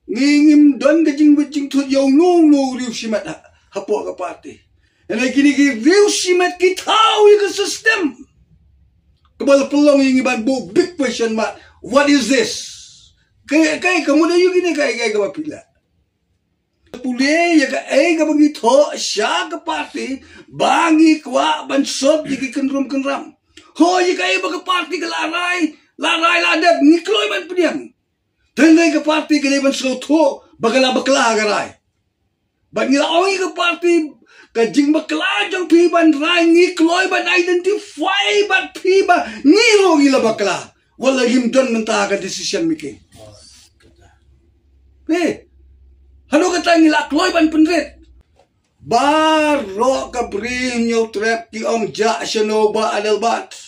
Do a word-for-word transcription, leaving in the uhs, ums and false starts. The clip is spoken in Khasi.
Ngi ngim don ka jingwit jingthut ïa uno uno u riew shimet ha, hapoh ka party. Hynrei kine ki riew shimet ki thaw ïa ka system. Kaba la pynlong ïa ngi ban buh big question mark. What is this? Kaei, kaei ka mut aïu kine, kaei, kaei kaba phi lah? Pule ïa kaei kaba ngi thoh sha ka party ba ngi kwah ban sot ïa ki kynrum kynram. Hooid, ïa kaei ba ka party ka la rai, la rai la dep, ngi kloi ban pdiang. Tang dei ka party ka dei ban sngewthuh ba ka la bakla ka rai. Bad ngi la ong ïa ka party, ka jingbakla jong phi ban rai ngi kloi ban identify bad phi ba ngi ruh ngi la bakla. Wat la ngim don mynta ka decision making. Phi, haduh kata ngi la kloi ban pynrit. Baroh ka Bri Hynñiewtrep ki ong jah shano Bah Adelbert.